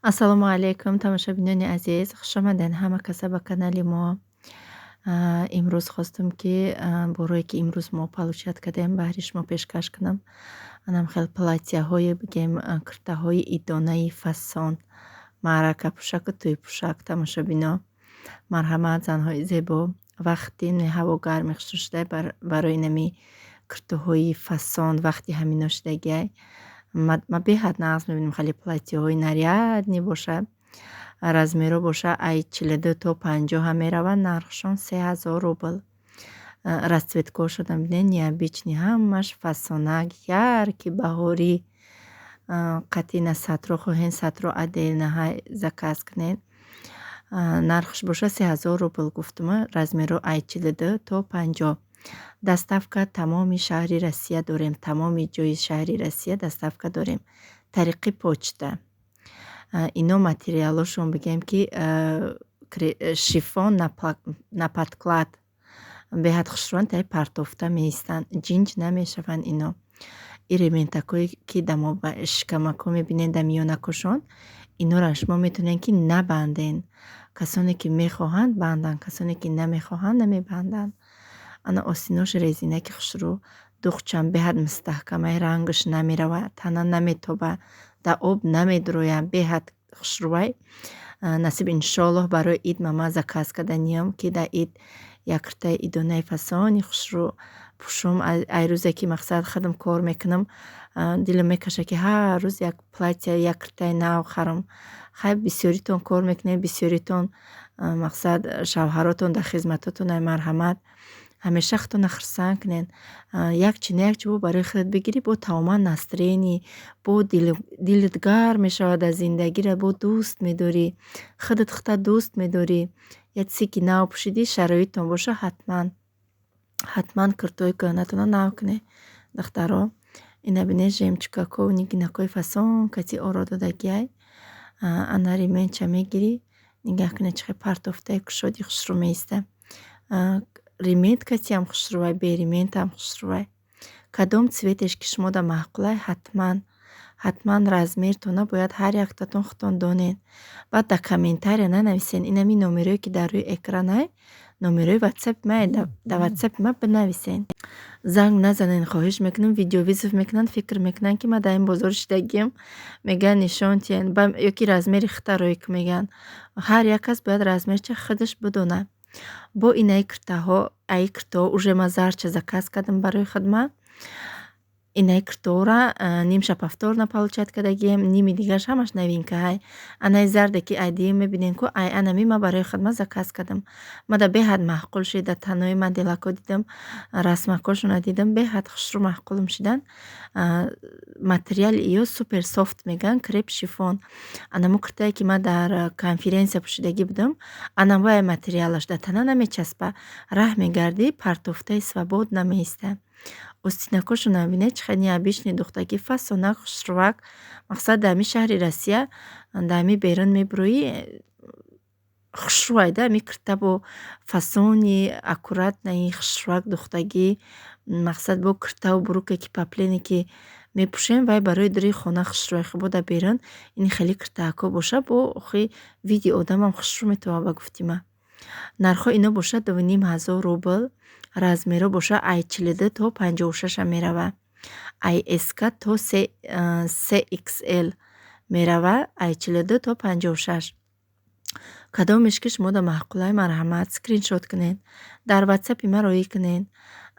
Ассалому алайкум, тамошобинони азиз, хушомадед ҳама каса ба канали мо. Имрӯз хостум, ки борое, ки имрӯз мо получать кардем, баҳри шумо пешкаш кунам. Анам хел платьяҳое, бигем, куртаҳои идонаи фасон, маъракапӯшаку тӯйпӯшак. Тамошобино, марҳамат, занҳои зебо, вақти ҳаво гарми хушрӯ шуда, барои нами куртаҳои фасон вақти ҳамино шудагиай. Ма беҳад нағз мебинам, хеле платьяҳои нарядный бошад, размеро боша, ай 42 то 50 мераванд, нархшон 3000 рубл. Расцветкаҳошонам бинед, необычный, ҳамаш фасонак, яркий, баҳорӣ. Қатъи сатро хоҳен, сатро отдельно заказ кунед. Нархш боша 3000 рубл гуфтума, размеро ай 42 то 50. Доставка тамоми шаҳри Россия дорем, тамоми ҷои шаҳри Россия доставка дорем тариқи почта. Ино материалошон, бигем, ки шифон на подклад, беҳад хушрӯянд, таи партофта меистанд, ҷинҷ намешаванд ино. И рементакҳое, ки шикамакҳо мебинед, дар миёнакҳошон, инора шумо метавонед, ки набанден. Касоне ки мехоҳанд, банданд, касоне ки намехоҳанд, намебанданд. Ана остинош резинаки хушрӯ, духчам беҳад мустаҳкамай, рангаш намеравад, тана наметоба, дар об намедурояд, беҳад хушрӯвай. Насиб, иншоаллоҳ, барои ид мама заказ карданиям, ки дар ид як куртаи идонаи фасони хушрӯ пӯшум. Ай рӯзе ки, мақсад, худам кор мекунам, дилам мекашад, ки ҳар рӯз як платья, як куртаи нав харам. Хай, бисёритон кор мекунед, бисёритон, мақсад, шавҳаротон дар хизматотонай. Марҳамат, ҳамеша худтонро хурсанд кунед. Як чи на як чи бо барои худат бигирӣ, бо тамоман настроение, бо дилат гарм мешавад, аз зиндагиро бо дӯст медорӣ, худат худта дӯст медорӣ. Як чизе ки нав пӯшидӣ, шароитон боша, ҳатман, ҳатман куртои кӯҳнатонро нав кунед, духтаро. Ина бинед, жемчугакҳо, нигинакҳои фасон кати оро додагиай. Ана ременча мегирӣ, нигаҳ кунед, чӣ хел партофтаи кушоди хушрӯ меиста. Ремент катиам хушрӯвай, бе рементам хушрӯвай. Кадом цветеш ки шумода маъқулай, ҳатман, ҳатман размертона бояд ҳар яктатон худтон донед. Баъд дар комментария нанависен. Инами номерое, ки дар рӯи экранай, номерои ватсапи мае, дар ватсапи ма бинависен, занг назанен, хоҳиш мекунам. Видеовызов мекунанд, фикр мекунанд, ки ман дар ин бозор шидагиам, мегӯянд, нишон тиҳен ё ки размери худта рӯй ку мегӯянд. Ҳар як кас бояд размерча худаш бидонад. Бо инаи куртаҳо, аи куртаҳо уже ман зарча заказ кардам барои худма. Инаи куртаҳоро нимша повторно получать кардагием, ними дигараш ҳамаш новинкаҳай. Анаи зарде, ки айдием мебинем ку, ай анами ман барои худма заказ кардам. Мада беҳад маъқул шид, дар танои моделакҳо дидам, расмакҳошонро дидам, беҳад хушрӯ маъқулам шуданд. Материали ё супер софт мегӯянд, креп шифон. Анамо куртае, ки ман дар конференсия пӯшидагӣ будам, анавай материалаш дар тана намечаспад, раҳ мегардӣ, партофтаи свободно меистад. Остинакҳошонро бинед, чӣ хел необычный духтагӣ, фасонак, хушрӯвак. Мақсад, дар ҳамин шаҳри Россия, дар ҳамин берун мебуроӣ, хушрӯай да, ҳамин курта бо фасони аккуратнаи хушрӯвак духтагӣ. Мақсад, бо куртаву бруке ки поплине ки мепӯшем, вай барои дари хона хушрӯай. Бо дар берун ин хеле куртаакҳо боша, бо охи види одамам хушрӯ метавад, ба гуфти ман. Нархҳои ино бошад 2500 рубл, размеро боша ай 42 то 56 меравад, ай эска то се xl меравад, ай 42 то 56. Кадомеш ки шумода маъқулай, марҳамат, скриншот кунед, дар ватсапи ман роӣ кунед.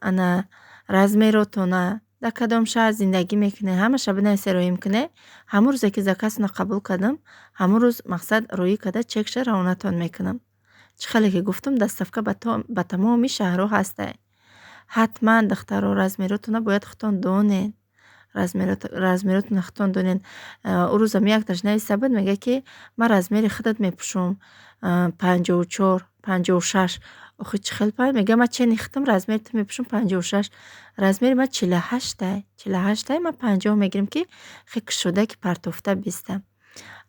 Ана размеротона, дар кадом шаҳр зиндагӣ мекунед, ҳамаша бинависе, роим кунед. Ҳамон рӯзе ки заказтонро қабул кардам, ҳамон рӯз, мақсад, роӣ карда, чекша равонатон мекунам. Чӣ хеле ки гуфтам, доставка ба тамоми шаҳрҳо ҳастай. Ҳатман, духтаро, размеротонро бояд худтон донед, размеротонро худтон донед. Ӯ рӯзам якташ нависта буд, мегӯяд, ки ман размери худат мепӯшум, 54, 56. Охи, чӣ хел? Мегӯяд, ман чени худам размери ту мепӯшум, 56. Размери ман 48-ай, 48-ай, ман 50 мегирам, ки хе кушода, ки партофта бистам.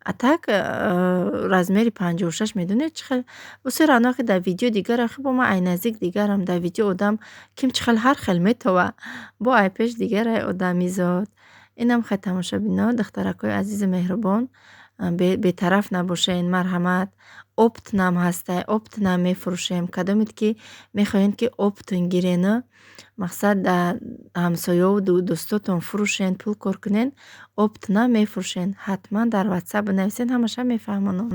А так размери 56, медонед, чӣ хел бисёр ано ки дар видео дигар, ахи бо ман ай наздик дигарам, дар видео одам ким чӣ хел ҳар хел метова, бо ай пеш дигарай одамизод. Инам хай, тамошобино, духтаракҳои азизу меҳрубон. Бетараф набошен, марҳамат. Оптом ҳастай, оптом мефурӯшем. Кадомед, ки мехоҳед, ки оптом гирену, мақсад, ҳамсоёву дӯстотон фурӯшен, пул кор кунен, оптом мефурӯшен. Ҳатман дар Ватсап бинависен, ҳамаша мефаҳмонам.